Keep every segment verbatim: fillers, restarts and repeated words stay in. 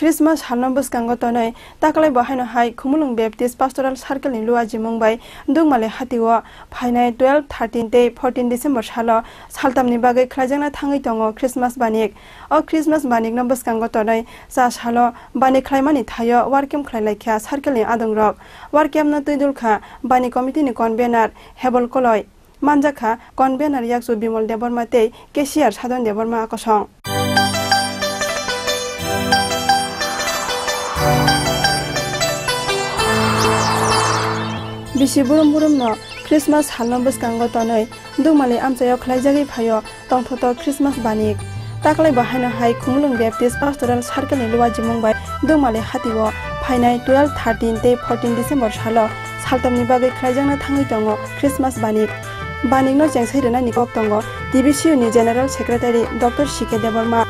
Christmas salno bwskango tonwi taklai bo haino hai Khumulwng Baptist Pastoral Circle ni luajimung bai Dukmali hatio phainai twelve, thirteen tei fourteen December salo saltamni bagwi khlaijakna thangwi tongo Christmas banik. O Christmas banikno bwskango tonwi cha salo banik khlaimani thaio work camp khlai laikha circle ni adongrok. Work camp no twi dulkha banik committee ni convener Hebol Koloi. Manjakha convener yakchu Bimol Debbarma tei cashier Sadon Debbarma kosong. Bisi burum burumno Christmas salno bwskango tonwi Dukmali amchaio khlaijagwi phaio tongthoto Christmas banik. Taklai bo haino hai Khumulwng Baptist Pastoral Circle ni luajimung bai Dukmali hatio phainai twelve, thirteen tei fourteen December salo saltamni bagwi khlaijakna thangwi tongo Christmas banik. Banikno chengsai rwnani kok tongo T B C U ni General Secretary Doctor C K Debbarma.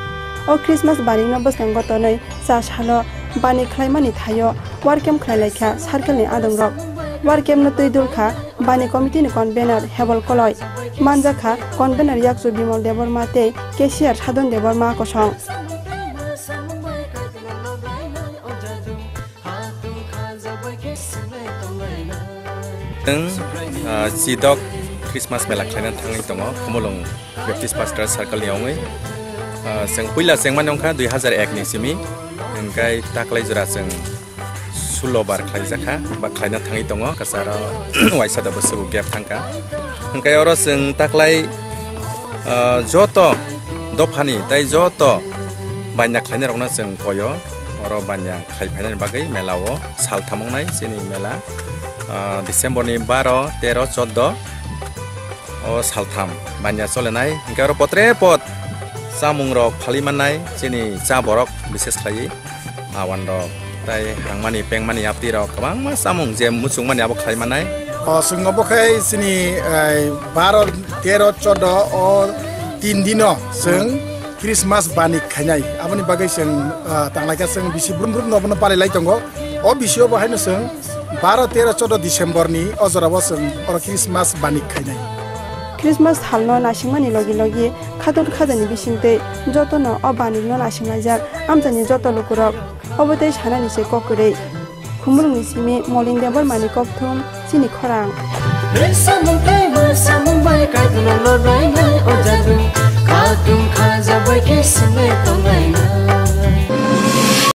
O Christmas banikno bwskango tonwi cha salo banik khlaimani thaio work camp khlai laikha circle ni adongrok. Work camp no twi dulkha banik committee ni convener Hebol Koloi. Manjakha convener yakchu Bimol Debbarma tei cashier Sadon Debbarma kosong. Chwng, ah, Chidok Christmas mela khlaina thangwi tongo, Khumulwng Baptist Pastor Circle ni ongwi. Ah, chwng puila chengmani wngkha dui hazar ek ni simi, hwnkhe taklai jora chwng sulo bar khlaijakha, ba khlaina thangwi tongo, kasa aro waisa da bwswk gap thangkha. Hwnkhe oro chwng taklai, ah, joto dophani tei joto banya khlainai rokno chwng koyo, oro banya khai phainani bagwi mela o saltham wngnai chini mela, ah, December ni baro, tero, chordo o saltham banya cholenai. Hwnkhe oro potre pot chamung rok phalwi mannai chini cha borok, bises khlaiwi awan rok tei hangmani pengmani yapti rok kwbangma chamung je muchungmani abo khlai mannai. O chwng obo khe chini, eh, baro, tero, chordo o tin dino chwng Christmas banik khainai. Aboni bagwi chwng, ah, tanglaikha chwng bisi brum brum no bono palai lai tongo. O bisio bo haino chwng baro, tero, chordo December ni o jorao chwng oro Christmas banik khainai. Christmas salno naisingmani logi logi khatun khajani bisingtwi jotono o banikno naisinglaijak amchaini joto lukurok. Obo tei sanani se kok kwrwi. Khumulwngni simi Molin Debbarmani kokthum chini khorang. Rwngsamung tei mwsamung bai Kaitorno lorbainai o jadung. Khatung khajabai khe swnglai tonglainai.